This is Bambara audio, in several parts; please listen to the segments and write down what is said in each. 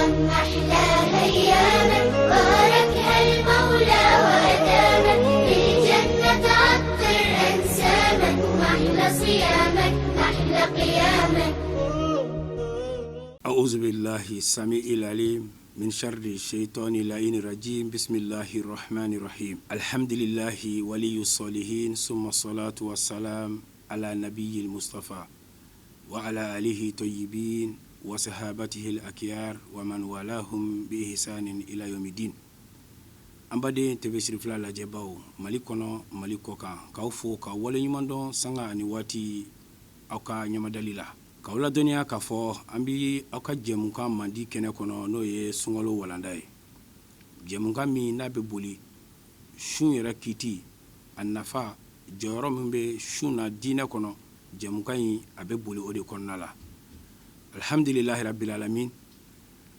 محلى أيامك، باركها المولى وأدامك، بالجنة عطر أنسامك، محلى صيامك محلى قيامك. أعوذ بالله السميع العليم من شر الشيطان اللعين الرجيم. بسم الله الرحمن الرحيم. الحمد لله ولي الصالحين، ثم الصلاة والسلام على نبي المصطفى وعلى آله الطيبين وصحابته الأكيار ومن والاهم بإحسان إلى يوم الدين. An baden TV Sirifila lajɛbaw Mali kɔnɔ, Mali kɔ kan, k'aw fo ka waleɲuman dɔn sanga ani waati aw ka ɲɛmadali la, k'aw ladɔnniya k'a fɔ an bi aw ka jɛmukan mandi kɛnɛ kɔnɔ, n'o ye sunkalo walanda ye, jɛmukan min n'a bɛ boli sun yɛrɛ kiti, a nafa, jɔyɔrɔ min bɛ sun na diinɛ kɔnɔ. Jɛmukan in a bɛ boli o de kɔnɔna la. Alhamdulilahi rabbil alamin,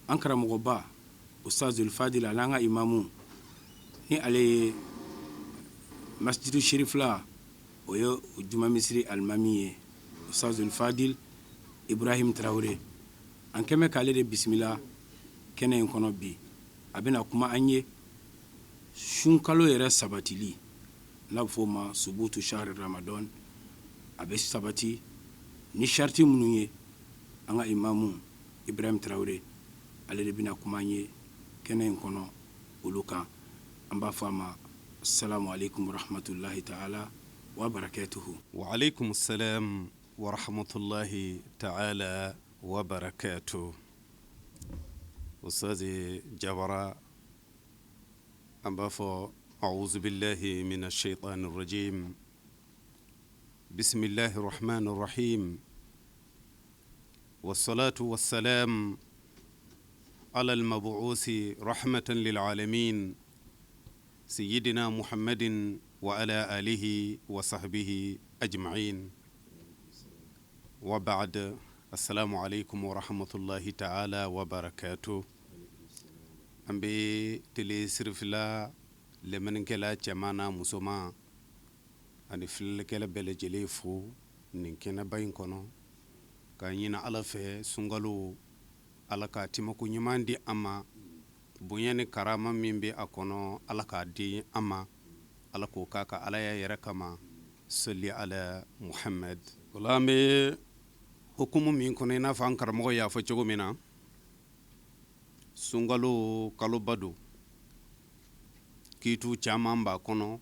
an karamɔgɔba Ustazul Fadil, ale an ka imamu ni ale ye Masjidu Sirifila, o ye juma misiri alimami ye, Ustazul Fadil Ibrahim Tarawele, an kɛmɛ k'ale de bisimila kɛnɛ in kɔnɔ bi. A bɛna kuma an ye sunkalo yɛrɛ sabatili, n'a bɛ f'o ma subutu shahri ramadan, a bɛ sabati ni sariti minnu ye. An ka imamu Ibrahim Tarawele, ale de bɛna kuma an ye kɛnɛ in kɔnɔ olu kan. An b'a fɔ a ma salamu aleykum rahmatulahi taala wa barakatuhu. Wa aleykum salam wa rahmatulahi taala wa barakatuhu. Ustazi Jabara, an b'a fɔ auzu billahi mina shaitani rajim, bisimilahi rahmani rahim, wasalatu wasalam ala almabuusi rahmatan lilalamin siyidina muhammadin wa ala alihi wa sahbihi ajma'in, wa ba'd. Assalamu alaikum wa rahmatullahi ta'ala wa barakatuh. An bɛ tele Sirifila lamɛnnikɛla cɛman n'a musoman ani filɛlikɛla bɛɛ lajɛlen fo nin kɛnɛba in kɔnɔ, k'a ɲini Ala fɛ sunkalo, Ala k'a timako ɲuman di an ma, bonya ni karama min bɛ a kɔnɔ, Ala k'a di an ma, Ala k'o k'a ka Alaya yɛrɛ kama, sali ala Muhamad. O la an bɛ hukumu min kɔnɔ, i n'a fɔ an karamɔgɔ y'a fɔ cogo min na, sunkalo kaloba don, kiitu caman b'a kɔnɔ.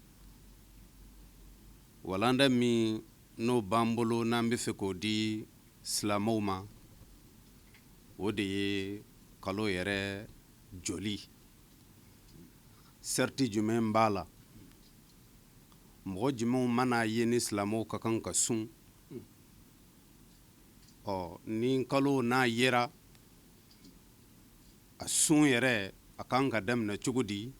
Walanda min n'o b'an bolo n'an bɛ fɛ k'o di silamɛw ma, o de ye kalo yɛrɛ jɔli, sariti jumɛn b'a la, mɔgɔ jumɛnw man'a ye ni silamɛw ka kan ka sun. Ɔ ni kalo n'a yera, a sun yɛrɛ a kan ka daminɛ cogo di?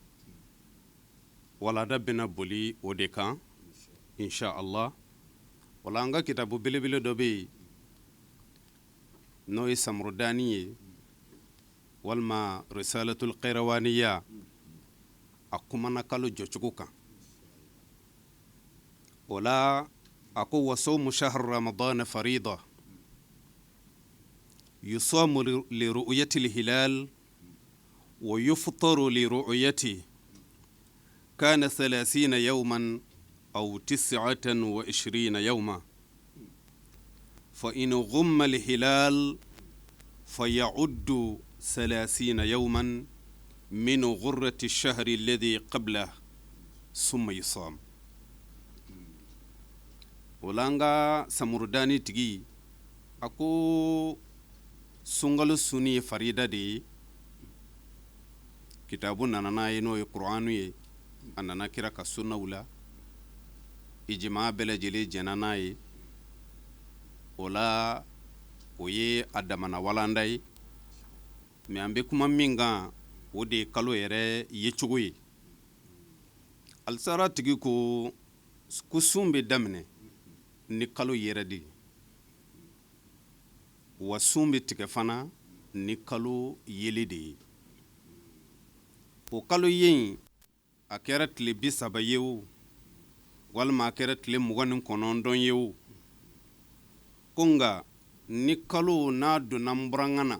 Walanda bɛna boli o de kan insha Allah. Wala an ka kitabu belebele dɔ bɛ yen, n'o ye Samurudani ye walima Risalatul Qayrawaniya, a kumana kalo jɔcogo kan. O la a ko wa sawmu shahri ramadan farida yusamu li ru'yati hilal wa yuftaru li ru'yati kana 30 yawman aw 29 yawma fa in ghumma al hilal faya'uddu 30 yawman min ghurrati shahri alladhi qabla summa yusam. O la an ka Samurudani tigi a ko sunkalo sunni ye farida de ye. Kitabu nana n'a ye, n'o ye Kuranu ye, a nana kira ka sunnaw la, ijima bɛɛ lajɛlen jɛnna n'a ye. O la o ye a damana walanda ye, mais an bɛ kuma min kan, o de ye kalo yɛrɛ yecogo ye. Alisara tigi ko ko sun bɛ daminɛ ni kalo yɛrɛ de ye, wa sun bɛ tigɛ fana ni kalo yeli de ye. O kalo ye in, a kɛra tile 30 ye o, walima a kɛra tile 29 ye o, ko nka ni kalo n'a donna nburankan na.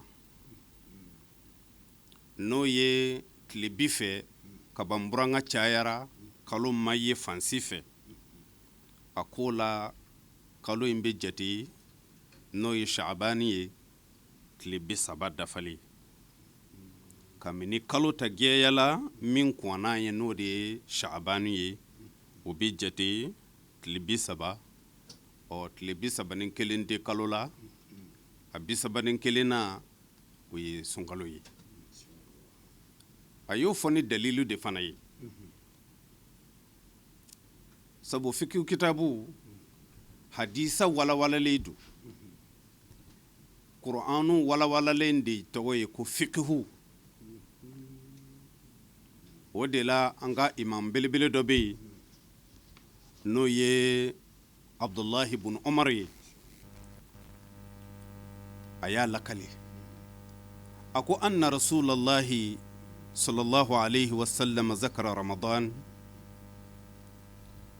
N'o ye tilebi fɛ, kabanburanga cayara, kalo ma ye fan si fɛ, a k'o la kalo in bɛ jate, n'o ye shaabani ye, tile 30 dafalen. Kabini kalo ta jɛya la, min kɔnna ye, n'o de ye shaabani ye, o bɛ jate tile 30. Ɔ, tile 31 tɛ kalo la, a 31 na, o ye sunkalo ye. A y'o fɔ ni dalilu de fana ye, sabu fikihu kitabu hadisa walawalalen don, kuranu walawalalen de tɔgɔ ye ko fikihu. O de la an ka imam belebele dɔ bɛ yen, n'o ye Abdulahi bun Umar ye, a y'a lakale, a ko anna rasulallahi sallallahu alayhi wa sallam zakara ramadan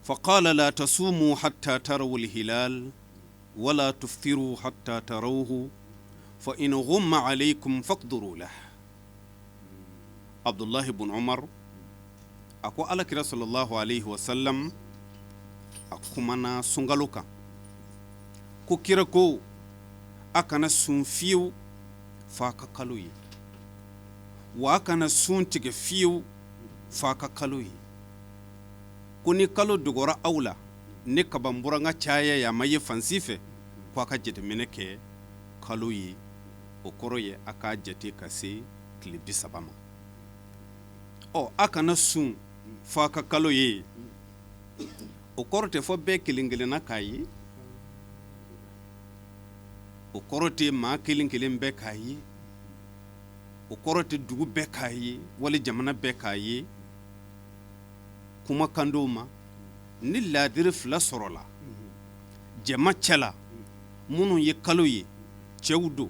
faqala la tasumu hatta tarawu alhilal wala tuftiru hatta tarawhu fa in ghumma alaykum faqduru lah. Abdulahi bun Umar a ko Ala kira sallallahu alayhi wa sallam a kumana sunkalo kan, ko kira ko a kana sun fiyewu f'a ka kalo ye, wa a kana sun tigɛ fiyewu f'a ka kalo ye. Ko ni kalo dogora aw la, ni kabanburanga caya ye, a ma ye fan si fɛ, ko a ka jateminɛ kɛ kalo ye. O kɔrɔ ye a k'a jate ka se tile 30 ma. Ɔ, a kana sun f'a ka kalo ye, o kɔrɔ tɛ fɔ bɛɛ kelen kelenna k'a ye, o kɔrɔ tɛ maa kelen kelen bɛɛ k'a ye, o kɔrɔ tɛ dugu bɛɛ k'a ye wali jamana bɛɛ k'a ye. Kumakan dɔw ma, ni laadiri fila sɔrɔla jama cɛla, minnu ye kalo ye, cɛw don,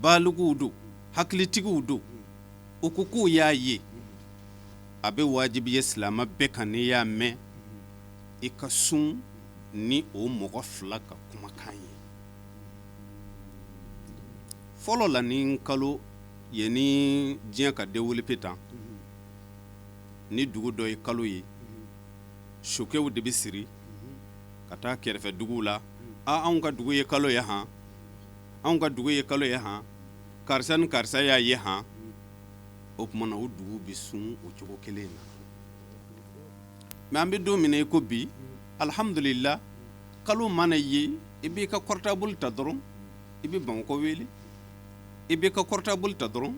balikuw don, hakilitigiw don, u ko k'u y'a ye, a bɛ wajibiya silamɛ bɛɛ kan, n'i y'a mɛn i ka sun ni o mɔgɔ fila ka kumakan ye. Fɔlɔ la, ni kalo ye, ni diɲɛ ka développé tan, ni dugu dɔ ye kalo ye, sokɛw de bɛ siri ka taa kɛrɛfɛ duguw la. A, anw ka dugu ye kalo ye han, anw ka dugu ye kalo ye han, karisa ni karisa y'a ye han. O tuma na, o dugu bɛ sun o cogo kelen na. Mais an bɛ don min na i ko bi, alihamudulila, kalo mana ye, i b'i ka portable ta dɔrɔn, i bɛ Bamakɔ wele, i b'i ka portable ta dɔrɔn,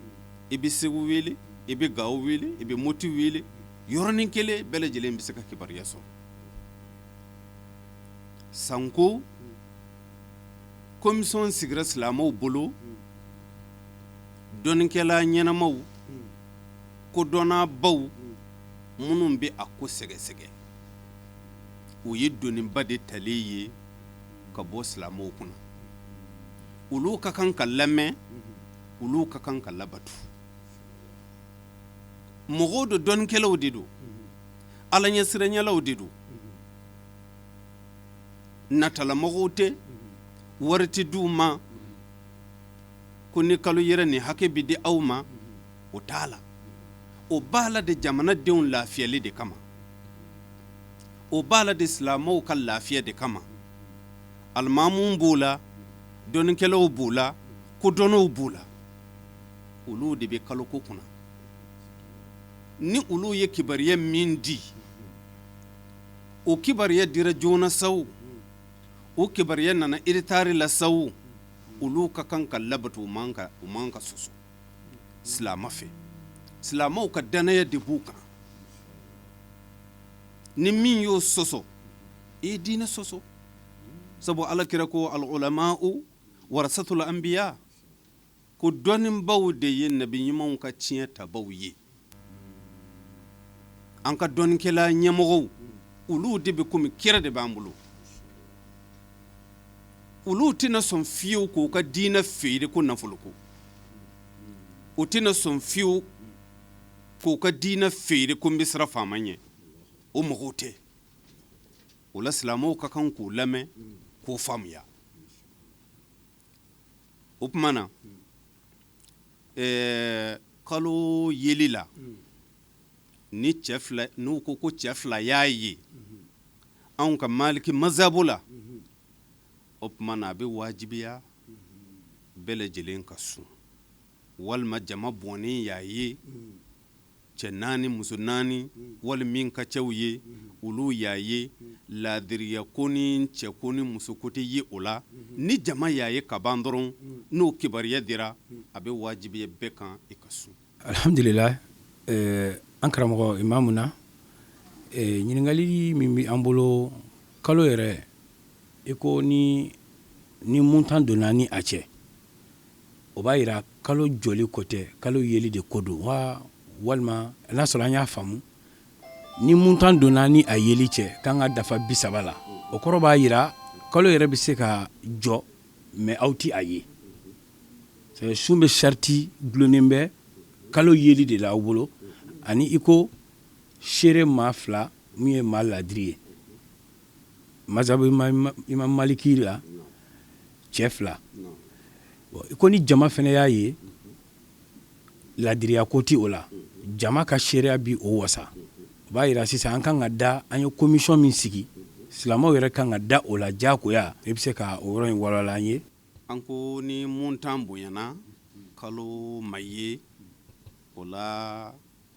i bɛ Segu wele, i bɛ Gawo wele, i bɛ Moti wele, yɔrɔnin kelen bɛɛ lajɛlen bɛ se ka kibaruya sɔrɔ. Sanko commission sigira silamɛw bolo, dɔnnikɛla ɲɛnamaw, kodɔnnabaw minnu bɛ a ko sɛgɛsɛgɛ, o ye doniba de talen ye ka bɔ silamɛw kunna. Olu ka kan ka lamɛn, olu ka kan ka labatu. Mɔgɔw don, dɔnnikɛlaw de don, Ala ɲɛsiranyalaw de don, natalamɔgɔw tɛ, wari tɛ d'u ma ko ni kalo yɛrɛ nin hakɛ bɛ di aw ma, o t'a la. O b'a la de jamanadenw lafiyali de kama, o b'a la de silamɛw ka lafiya de kama. Alimamuw b'o la, dɔnnikɛlaw b'o la, kodɔnnaw b'o la, olu de bɛ kaloko kunna. Ni olu ye kibaruya min di, o kibaruya dira joona sa o, o kibaruya nana retard la sa o, olu ka kan ka labato, u man ka sɔsɔ silamɛ fɛ. Silamɛw ka dannaya de b'u kan. Ni min y'o sɔsɔ, i ye diinɛ sɔsɔ, sabu Ala kira ko al ulama'u warasatul anbiya, ko dɔnnibaw de ye nabi ɲumanw ka tiɲɛ tabaw ye. An ka dɔnnikɛla ɲɛmɔgɔw, olu de bɛ komi kira de b'an bolo. Olu tɛna sɔn fiyewu k'u ka diinɛ feere ko nafolo ko, u tɛna sɔn fiyewu k'u ka diinɛ feere ko n bɛ siran faama ɲɛ. O mɔgɔw tɛ. O la, silamɛw ka kan k'u lamɛn, k'o faamuya. O tuma na, Kalo yeli la, ni cɛ fila, n'u ko ko cɛ fila y'a ye anw ka Maliki mazabu la, o tuma na a bɛ wajibiya bɛɛ lajɛlen ka sun, walima jama bɔnnen y'a ye, cɛ naani, muso naani, wali min ka cɛw ye, olu y'a ye. Laadiriya ko ni cɛ ko ni muso ko tɛ ye o la. Ni jama y'a ye ka ban dɔrɔn, n'o kibaruya dira, a bɛ wajibiya bɛɛ kan i ka sun. Alhamdulillah, an karamɔgɔ imamu na, ɲininkali min bɛ an bolo, kalo yɛrɛ, i ko ni montant donna ni a cɛ, o b'a yira kalo jɔli ko tɛ, kalo yeli de ko don wa? Walima n'a sɔrɔ an y'a faamu, ni montant donna ni a yeli cɛ k'an ka dafa 30 la, o kɔrɔ b'a yira kalo yɛrɛ bɛ se ka jɔ, mais aw ti a ye. Sun bɛ sariti dulonnen bɛ kalo yeli de la aw bolo, ani i ko seere maa fila min ye maa ladiri ye mazabu imam Maliki la, cɛ fila. I ko ni jama fana y'a ye, ladiriya ko ti o la, jama ka seereya bi o wasa. O b'a yira sisan an kan ka da, an ye commission min sigi, silamɛw yɛrɛ kan ka da o la diyagoya. I bɛ se ka o yɔrɔ in walawala an ye? An ko ni montant bonyana, kalo ma ye, o la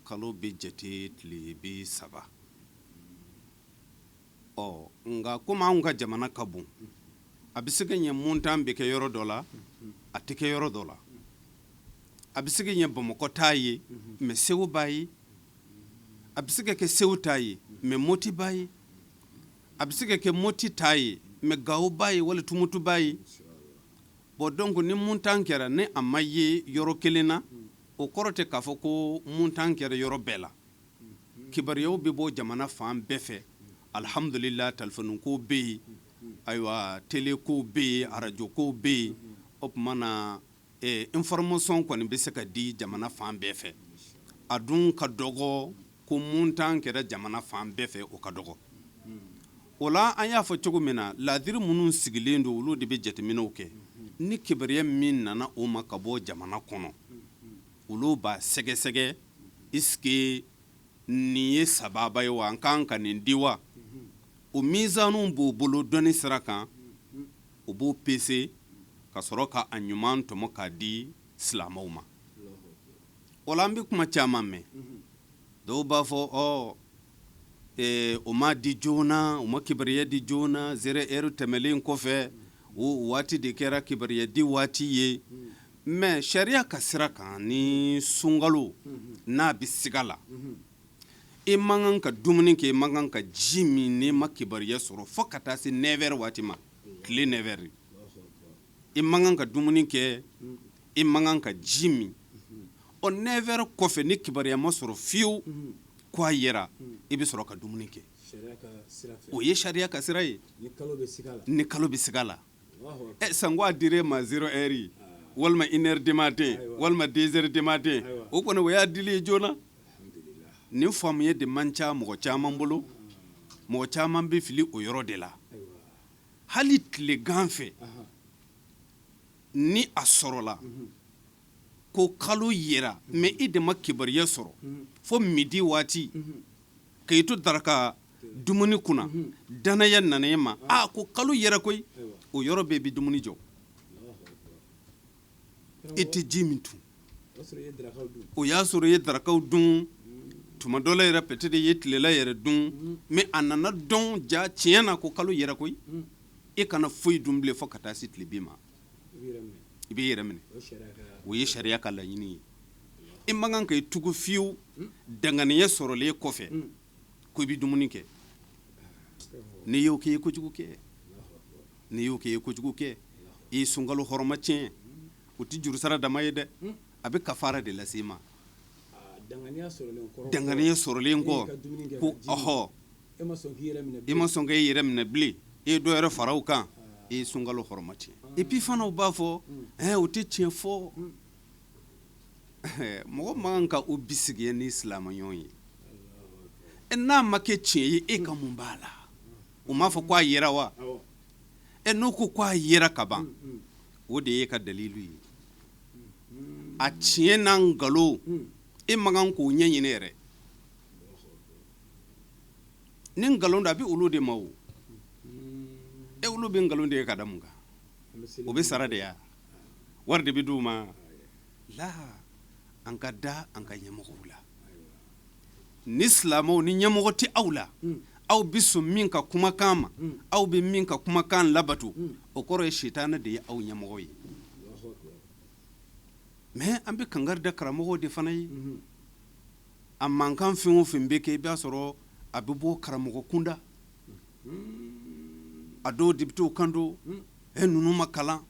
kalo bɛ jate tile 30. Ɔ nka komi anw ka jamana ka bon, a bɛ se ka ɲɛ montant bɛ kɛ yɔrɔ dɔ la, a tɛ kɛ yɔrɔ dɔ la. A bɛ se ka ɲɛ Bamakɔ t'a ye, mais Segu b'a ye. A bɛ se ka kɛ Segu t'a ye, mais Moti b'a ye. A bɛ se ka kɛ Moti t'a ye, mais Gawo b'a ye, wali Tumutu b'a ye. Bon, donc ni montant kɛra, ni a ma ye yɔrɔ kelen na, o kɔrɔ tɛ k'a fɔ ko montant kɛra yɔrɔ bɛɛ la. Kibaruyaw bɛ bɔ jamana fan bɛɛ fɛ, alihamudulila. Telefɔni ko bɛ yen, ayiwa, télé ko bɛ yen, arajo ko bɛ yen. O tuma na information kɔni bɛ se ka di jamana fan bɛɛ fɛ. A dun ka dɔgɔ ko montant kɛra jamana fan bɛɛ fɛ, o ka dɔgɔ. O la, an y'a fɔ cogo min na, laadiri minnu sigilen don, olu de bɛ jateminɛw kɛ. Ni kibaruya min nana o ma ka bɔ jamana kɔnɔ, olu b'a sɛgɛsɛgɛ: est-ce que nin ye sababa ye wa? An kan ka nin di wa? O mizaniw b'o bolo dɔnni sira kan, o b'o pese ka sɔrɔ ka a ɲuman tɔmɔ k'a di silamɛw ma. O la, an bɛ kuma caman mɛn, dɔw b'a fɔ ɔ o ma di joona, u ma kibaruya di joona, 0 heure tɛmɛlen kɔfɛ, o waati de kɛra kibaruya di waati ye. Mais sariya ka sira kan, ni sunkalo n'a bɛ siga la, i man kan ka dumuni kɛ, i man kan ka ji min n'i ma kibaruya sɔrɔ, fo ka taa se 9 heures waati ma, tile 9 heures. I man kan ka dumuni kɛ, i man kan ka ji min. Ɔ, 9 heures kɔfɛ, ni kibaruya ma sɔrɔ fiyewu ko a yera, i bɛ sɔrɔ ka dumuni kɛ. O ye sariya ka sira ye ni kalo bɛ siga la. Ɛ, sanko a dir'e ma 0 heure walima 1 heure du matin walima 2 heures du matin, o kɔni, o y'a dili ye joona. Nin faamuya de man ca mɔgɔ caman bolo. Mɔgɔ caman bɛ fili o yɔrɔ de la. Hali tilegan fɛ, ni a sɔrɔla ko kalo yera, mais i de ma kibaruya sɔrɔ fo midi waati, k'i to daraka dumuni kunna, danaya nana e ma a ko kalo yera koyi, o yɔrɔ bɛɛ, i bɛ dumuni jɔ, i tɛ ji min tun. O y'a sɔrɔ i ye darakaw dun, tuma dɔ la yɛrɛ, peut-être i ye tilela yɛrɛ dun, mais a nana dɔn ja tiɲɛ na ko kalo yera koyi, e kana foyi dun bilen fo ka taa se tile bin ma. I b'i yɛrɛ minɛ. O ye sariya ka laɲini ye. I man kan ka i tugu fiyewu danganiya sɔrɔlen kɔfɛ ko i bɛ dumuni kɛ. N'i y'o kɛ, i ye kojugu kɛ. N'i y'o kɛ, i ye kojugu kɛ, i ye sunkalo hɔrɔma tiɲɛ. O tɛ jurusara dama ye dɛ, a bɛ kafara de lase i ma. Danganiya sɔrɔlen kɔ ko ɔhɔ, i ma sɔn k'i yɛrɛ minɛ bilen, i ye dɔ yɛrɛ fara o kan, i ye sunkalo hɔrɔma tiɲɛ. Et puis fana, u b'a fɔ o tɛ tiɲɛ fɔ. Mɔgɔ man kan ka o bisigiya ni silamɛɲɔgɔn ye. N'a ma kɛ tiɲɛ ye, e ka mun b'a la? U m'a fɔ ko a yera wa? N'u ko ko a yera ka ban, o de ye ka dalilu ye. A tiɲɛ n'a nkalon, e man kan k'o ɲɛɲini yɛrɛ. Ni nkalon don, a bɛ olu de ma. O e, olu bɛ nkalon de ye ka da mun kan? O bɛ sara de ya, wari de bɛ d'u ma la. An ka da an ka ɲɛmɔgɔw la. Ni silamɛw ni ɲɛmɔgɔ tɛ aw la, aw bɛ sɔn min ka kumakan ma, aw bɛ min ka kumakan labato, o kɔrɔ ye sitanɛ de ye aw ɲɛmɔgɔ ye. Mais an bɛ kangari da karamɔgɔw de fana ye. A mankan fɛn o fɛn bɛ kɛ, i b'a sɔrɔ a bɛ bɔ karamɔgɔ kunda. A dɔw députéw kan don e ninnu ma kalan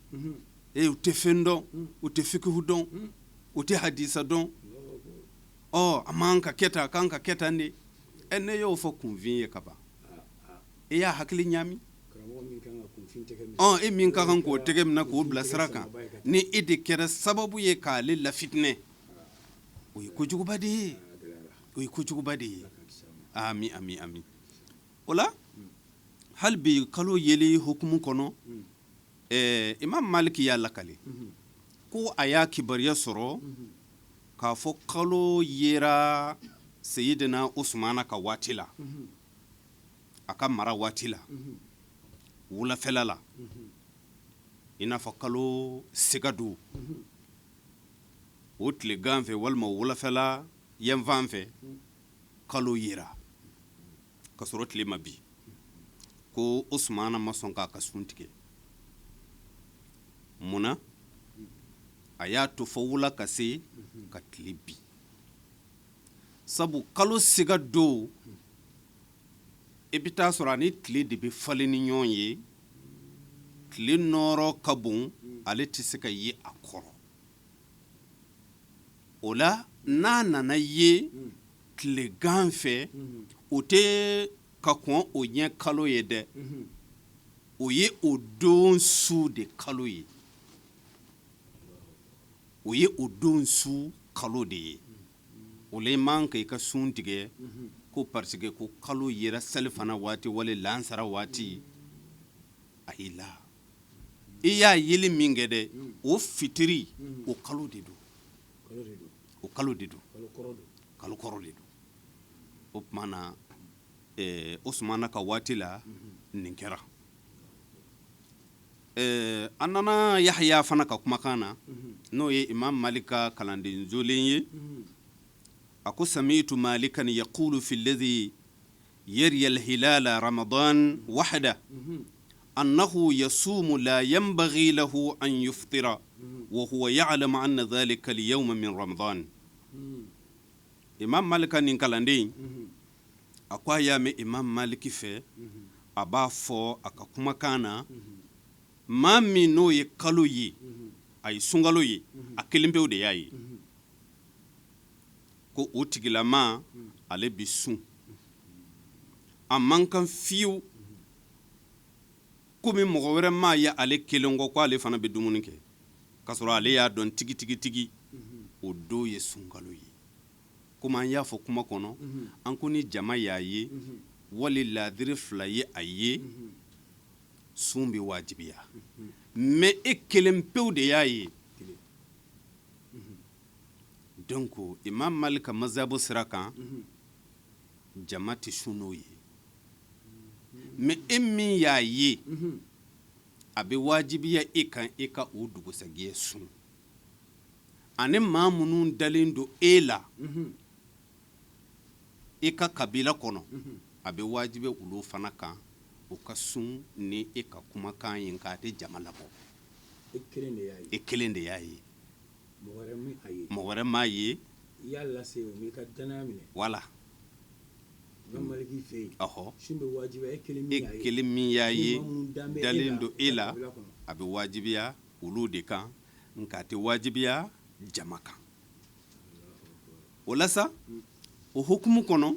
e, u tɛ fɛn dɔn, u tɛ fikihu dɔn, u tɛ hadisa dɔn. Ɔ, a man ka kɛ tan, a kan ka kɛ tan de. Ɛ, ne y'o fɔ kunfin ye ka ban, e y'a hakili ɲaami. Ɔ, e min ka kan k'o tɛgɛ minɛ k'o bila sira kan, ni e de kɛra sababu ye k'ale lafitinɛ, o ye kojuguba de ye, o ye kojuguba de ye. Ami, ami, ami. O la, hali bi kalo yeli hukumu kɔnɔ, Imam Maliki y'a lakale ko a y'a kibaruya sɔrɔ k'a fɔ kalo yera Seyidina Usumana ka waati la, a ka mara waati la, wulafɛla la, i n'a fɔ kalo siga don o tilegan fɛ walima wulafɛla yanfan fɛ, kalo yera ka sɔrɔ tile ma bin, ko Usumana ma sɔn k'a ka sun tigɛ. Mun na? A y'a to fo wula ka se ka tile bin, sabu kalo siga don, i bɛ taa sɔrɔ a ni tile de bɛ falen ni ɲɔgɔn ye, tile nɔɔrɔ ka bon, ale tɛ se ka ye a kɔrɔ. O la, n'a nana ye tilegan fɛ, o tɛ ka kɔn o ɲɛ kalo ye dɛ, o ye o don su de kalo ye, o ye o don su kalo de ye. O la, i man ka i ka sun tigɛ ko parce que ko kalo yera selifana waati wali lansara waati. Ayi la, i y'a yeli min kɛ dɛ, o fitiri, o kalo de don, o kalo de don, kalo kɔrɔ de don. O tuma na, Usumana ka waati la, nin kɛra. An nana Yahya fana ka kumakan na, n'o ye Imam Malik ka kalanden jolen ye. A ko: samitu Malikan yaqulu fi alladhi yari alhilala Ramadan wahda annahu yasumu, la yanbaghi lahu an yuftira wa huwa ya'lamu anna dhalika al-yawma min Ramadan. Imam Malik ka nin kalanden, a ko a y'a mɛn Imam Maliki fɛ, a b'a fɔ a ka kumakan na, maa min n'o ye kalo ye, a ye sunkalo ye, a kelen pewu de y'a ye, ko o tigilama ale bi sun, a man kan fiyewu, komi mɔgɔ wɛrɛ maa ye ale kelen kɔ, ko ale fana bɛ dumuni kɛ k'a sɔrɔ ale y'a dɔn tigitigitigi o don ye sunkalo ye. Komi an y'a fɔ kuma kɔnɔ, an ko ni jama y'a ye wali laadiri fila ye a ye, sun bɛ wajibiya. Mais e kelen pewu de y'a ye. Donc Imam Malik ka mazabu sira kan, jama tɛ sun n'o ye. Mais e min y'a ye, a bɛ wajibiya e kan e ka o dugusɛjɛ sun, ani maa minnu dalen don e la e ka kabila kɔnɔ, a bɛ wajibiya olu fana kan u ka sun ni e ka kumakan ye, k'a tɛ jama labɔ. E kelen de y'a ye, mɔgɔ wɛrɛ m'a ye. Wala ɔhɔ, e kelen min y'a ye, dalen don e la, a bɛ wajibiya olu de kan, nka a tɛ wajibiya jama kan. O la sa, o hukumu kɔnɔ,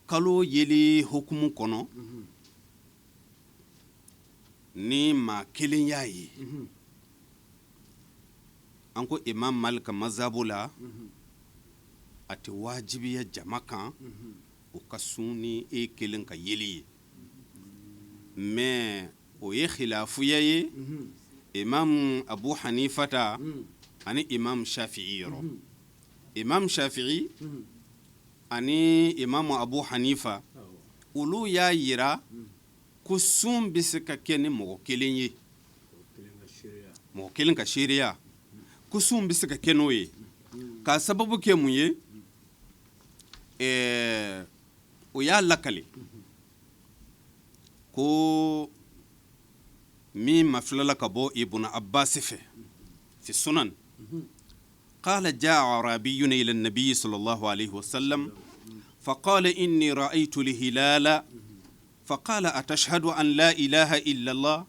kalo yeli hukumu kɔnɔ, ni maa kelen y'a ye, an ko Imam Malik ka mazabu la, a tɛ wajibiya jama kan o ka sun ni e kelen ka yeli ye. Mais o ye khilafuya ye. Imam Abu Hanifata ani Imam Shafi'i yɔrɔ, Imam Shafi'i ani Imam Abu Hanifa, olu y'a yira ko sun bɛ se ka kɛ ni mɔgɔ kelen ye, mɔgɔ kelen ka seereya, ko sun bɛ se ka kɛ n'o ye. K'a sababu kɛ mun ye? O y'a lakale ko min mafilɛla ka bɔ Ibn Abbas fɛ fi sunan, qala jaa arabiyun ila nabi sallallahu alaihi wasallam faqala inni ra'aytu al-hilala faqala atashhadu an la ilaha illa Allah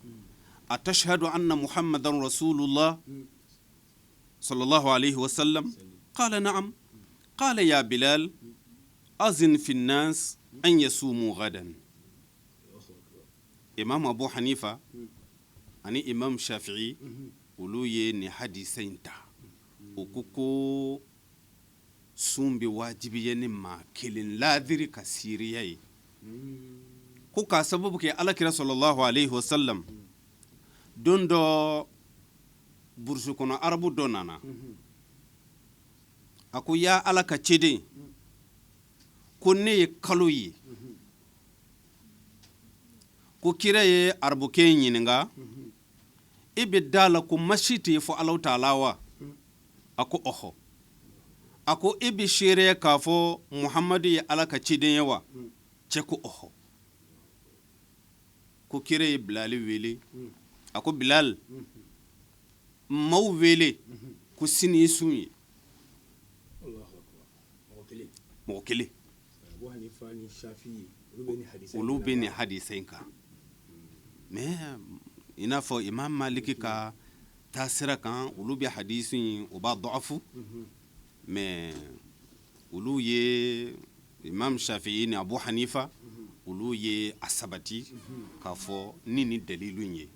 atashhadu anna Muhammadan rasulullah sallallahu alaihi wasallam qala na'am qala ya Bilal azin fi an-nas an yasumu gadan. Imam Abu Hanifa ani Imam Shafi'i, olu ye nin hadisa in ta. O ko ko sun bɛ wajibiya ni maa kelen laadiri ka seereya ye, ko k'a sababu kɛ Alakira sallallahu alaihi wasallam, don dɔ burusi kɔnɔ arabu dɔ nana, a ko ya Ala ka ciden, ko ne ye kalo ye. Ko kira ye arabukɛ in ɲininka, e bɛ da la ko masi tɛ yen fɔ Alahu taala wa? A ko ɔhɔ. A ko e bɛ seereya k'a fɔ Muhamadu ye Ala ka ciden ye wa? Cɛ ko ɔhɔ. Ko kira ye Bilali wele, a ko Bilal, maaw wele ko sini ye sun ye. Mɔgɔ kelen, olu bɛ nin hadisa in kan. Mais i n'a fɔ Imam Maliki ka taasira kan, olu bɛ hadisi in, o b'a dɔgɔfu. Mais olu ye Imam Shafi'i ni Abu Hanifa, olu ye a sabati k'a fɔ ni nin dalilu in ye.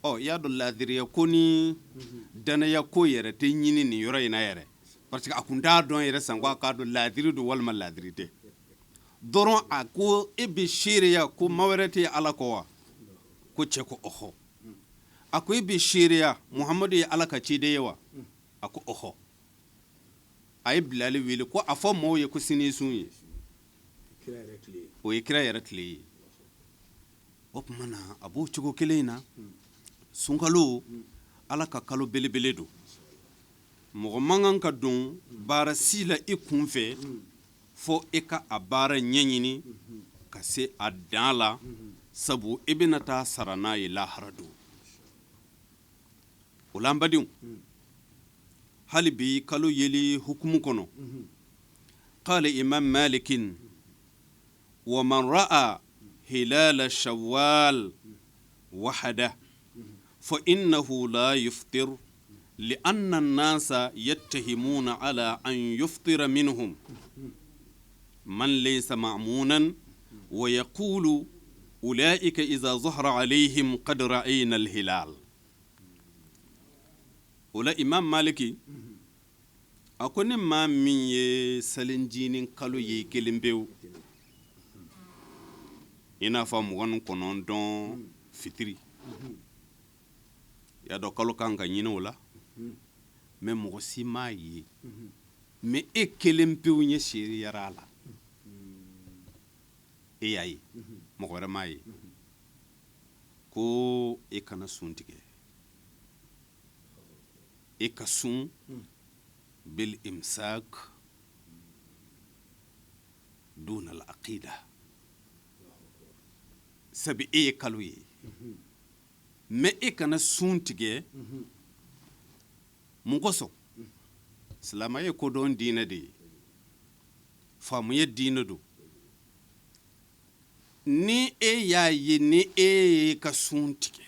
Ɔ, i y'a dɔn, laadiriya ko ni danaya ko yɛrɛ tɛ ɲini nin yɔrɔ in na yɛrɛ, parce que a kun t'a dɔn yɛrɛ sanko a k'a dɔn laadiri don walima laadiri tɛ dɔrɔn. A ko e bɛ seereya ko maa wɛrɛ tɛ Ala kɔ wa? Ko cɛ ko ɔhɔ. A ko e bɛ seereya Muhamadu ye Ala ka ciden ye wa? A ko ɔhɔ. A ye Bilali wele ko a fɔ maaw ye ko sini sun ye. O ye kira yɛrɛ tile ye. O tuma na, a b'o cogo kelen in na. Sunkalo, Ala ka kalo belebele don. Mɔgɔ man kan ka don baara si la i kun fɛ fo e ka a baara ɲɛɲini ka se a dan la, sabu i bɛna taa sara n'a ye lahara don. O la, an badenw, hali bi kalo yeli hukumu kɔnɔ, qala Imam Malikin wa man ra'a hilala shawwal wahada fa innahu la yuftir li'anna an-nasa yattahimuna ala an yuftira minhum man laysa ma'munan wa yaqulu ulaika idha zahara alayhim qad ra'ayna al-hilal. O la, Imam Maliki a ko ni maa min ye selincinin kalo ye kelen pewu, i n'a fɔ 29 fitiri, y'a dɔn kalo kan ka ɲini o la, mais mɔgɔ si m'a ye, mais e kelen pewu ɲɛ seereyara a la, e y'a ye, mɔgɔ wɛrɛ m'a ye, ko e kana sun tigɛ, e ka sun bil imsak duna al aqida, sabu e ye kalo ye. Mais e kana sun tigɛ. Mun kosɔn? Silamɛ ye kodɔn diinɛ de ye, faamu ye diinɛ don. Ni e y'a ye ni e ye ka sun tigɛ,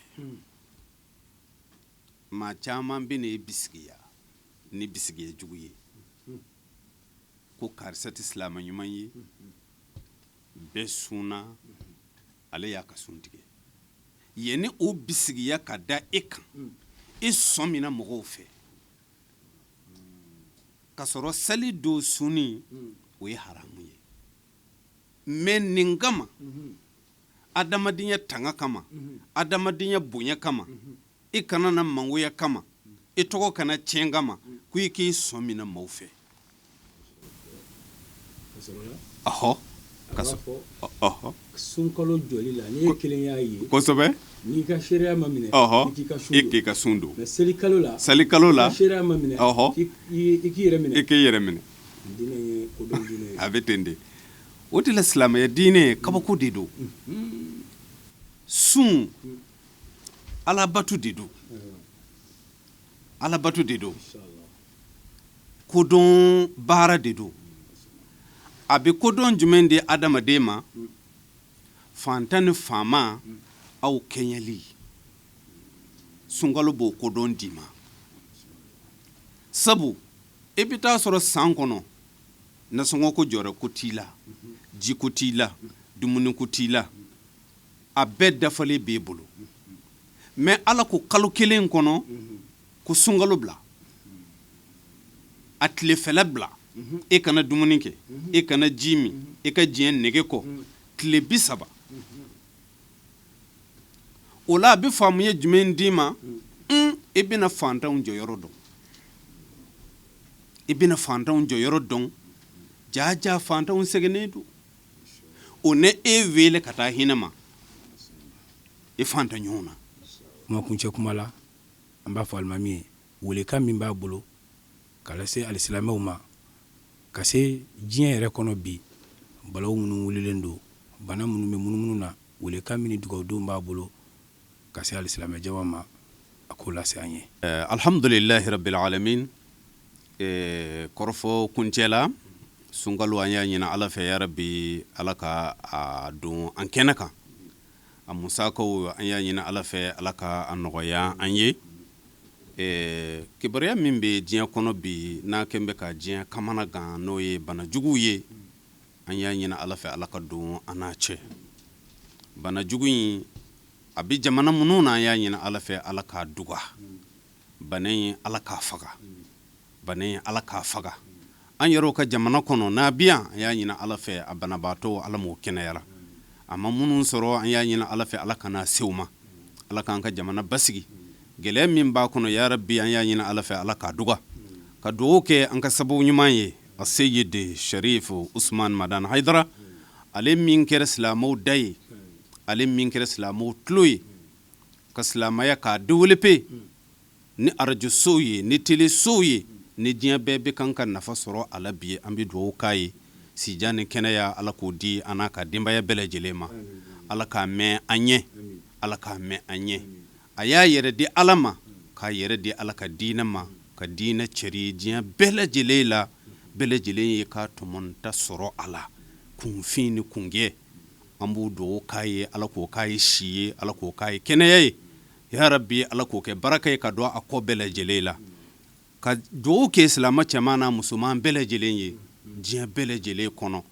maa caman bɛ e bisigiya ni bisigiya jugu ye ko karisa tɛ silamɛ ɲuman ye, bɛɛ sunna, ale y'a ka sun tigɛ. Yanni o bisigiya ka da e kan, e sɔn mina mɔgɔw fɛ k'a sɔrɔ sali don sunni, o ye haramu ye. Mais nin kama, adamadenya tanga kama, adamadenya bonya kama. I kana na mangoya kama, i tɔgɔ kana tiɲɛ kama, ko i k'i sɔn minɛ maaw fɛ. Ɔhɔ, ka ɔhɔ sunkalo jɔli la, n'i ye kelen y'a ye, kosɛbɛ, n'i ka seereya ma minɛ, ɔhɔ, i k'i ka sun i k'i ka sun don. Mais selikalo la, selikalo la, i ka seereya ma minɛ, ɔhɔ, i k'i yɛrɛ minɛ, i k'i yɛrɛ minɛ. Diinɛ ye kodɔn diinɛ ye. A bɛ ten de. O de la, silamɛya diinɛ kabako de don. Sun, alabatu de don, alabatu de don, kodɔn baara de don. A bɛ kodɔn jumɛn di adamaden ma? Fantan ni faama, aw kɛɲɛli. Sunkalo b'o kodɔn d'i ma, sabu i bɛ taa sɔrɔ san kɔnɔ, nasɔngɔ ko jɔrɛ ko t'i la, jiko t'i la, dumuni ko t'i la, a bɛɛ dafalen b'e bolo. Mais Ala ko kalo kelen kɔnɔ ko sunkalo bila, a tilefɛla bila, e kana dumuni kɛ, e kana ji min, e ka diɲɛ nege kɔ tile 30. O la, a bɛ faamuya jumɛn d'i ma? I bɛna fantanw jɔyɔrɔ dɔn, i bɛna fantanw jɔyɔrɔ dɔn. Jaja, fantanw sɛgɛnnen don, o ne e wele ka taa hinɛ ma i fantan ɲɔgɔn na. Kuma kuncɛ kuma la, an b'a fɔ alimami ye, welekan min b'a bolo ka lase alisilamɛw ma, ka se diɲɛ yɛrɛ kɔnɔ bi, balaw minnu wulilen don, bana minnu bɛ munumunu na, welekan min ni dugawudenw b'a bolo ka se alisilamɛ jama ma, a k'o lase an ye. Alhamdulilahi rabbil alamin. Kɔrɔfɔ kuncɛ la, sunkalo, an y'a ɲini Ala fɛ, ya rabbi, Ala ka a don an kɛnɛ kan. A musakaw, an y'a ɲini Ala fɛ, Ala ka a nɔgɔya an ye. Kibaruya min bɛ diɲɛ kɔnɔ bi, n'a kɛn bɛ ka diɲɛ kamana gan, n'o ye bana juguw ye, an y'a ɲini Ala fɛ, Ala ka don an n'a cɛ. Bana jugu in a bɛ jamana minnu na, an y'a ɲini Ala fɛ, Ala k'a duga. Bana in, Ala k'a faga. Bana in, Ala k'a faga. An yɛrɛw ka jamana kɔnɔ n'a bi yan, an y'a ɲini Ala fɛ, a banabaatɔ, Ala m'o kɛnɛyara. A ma minnu sɔrɔ, an y'a ɲini Ala fɛ, Ala kana se u ma. Ala k'an ka jamana basigi. Gɛlɛya min b'a kɔnɔ, ya rabbi, an y'a ɲini Ala fɛ, Ala k'a duga. Ka dugawu kɛ an ka sababu ɲuman ye, a Seyidi Sharif Usman Madan Haidara, ale min kɛra silamɛw da ye, ale min kɛra silamɛw tulo ye, ka silamɛya k'a développer ni arajosow ye, ni telesow ye, ni diɲɛ bɛɛ bɛ kan ka nafa sɔrɔ a la bi. An bɛ dugawu k'a ye, sijan ni kɛnɛya, Ala k'o di an n'a ka denbaya bɛɛ lajɛlen ma. Ala k'a mɛn an ɲɛ, Ala k'a mɛn an ɲɛ. A y'a yɛrɛ di Ala ma, k'a yɛrɛ di Ala ka diinɛ ma, ka diinɛ cɛri diɲɛ bɛɛ lajɛlen la. Bɛɛ lajɛlen ye k'a tɔmɔta sɔrɔ a la, kunfin ni kungɛ. An b'o dugawu k'a ye, Ala k'o k'a ye si ye, Ala k'o k'a ye kɛnɛya ye, ya rabbi, Ala k'o kɛ baraka ye ka don a kɔ bɛɛ lajɛlen la. Ka dugawu kɛ silamɛ cɛman n'a musoman bɛɛ lajɛlen ye diɲɛ bɛɛ lajɛlen kɔnɔ.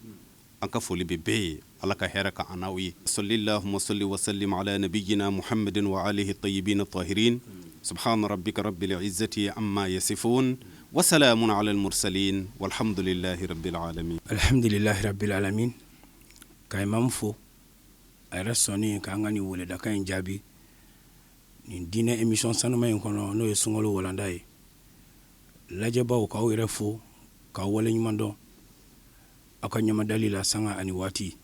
An ka foli bɛ bɛɛ ye. Ala ka hɛrɛ ka an n'aw ye. Salli allahumma salli wa sallim ala nabiyyina Muhammadin wa alihi tayyibin tahirin. Subhana rabbika rabbil izzati amma yasifun wa salamun ala al mursalin walhamdulillahi rabbil alamin. Alhamdulillahi rabbil alamin. Ka imam fo, a yɛrɛ sɔnni k'an ka nin weledakan in jaabi nin diinɛ émission sanuma in kɔnɔ, n'o ye sunkalo walanda ye. Lajɛbaw, k'aw yɛrɛ fo, k'aw waleɲuman dɔn aw ka ɲamadali la sanga ani waati.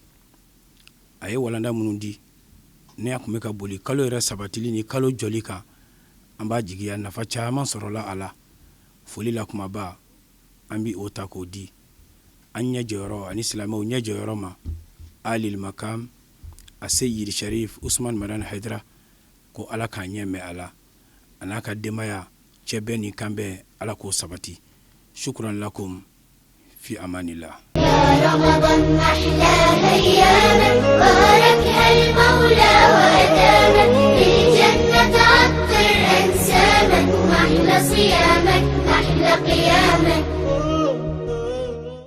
A ye walanda minnu di, ne a tun bɛ ka boli kalo yɛrɛ sabatili ni kalo jɔli kan, an b'a jigiya nafa caman sɔrɔla a la. Foli la kumaba, an bɛ o ta k'o di an ɲɛ jɔyɔrɔ ani silamɛw ɲɛ jɔyɔrɔ ma, Alil Makam a Seyidi Sharif Usman Madani Haidara, ko Ala k'a ɲɛ mɛn a la, a n'a ka denbaya cɛ bɛɛ ni kanbɛn, Ala k'o sabati. Shukran lakum, fi amanillah. يا رمضان أحلى أيامك بارك.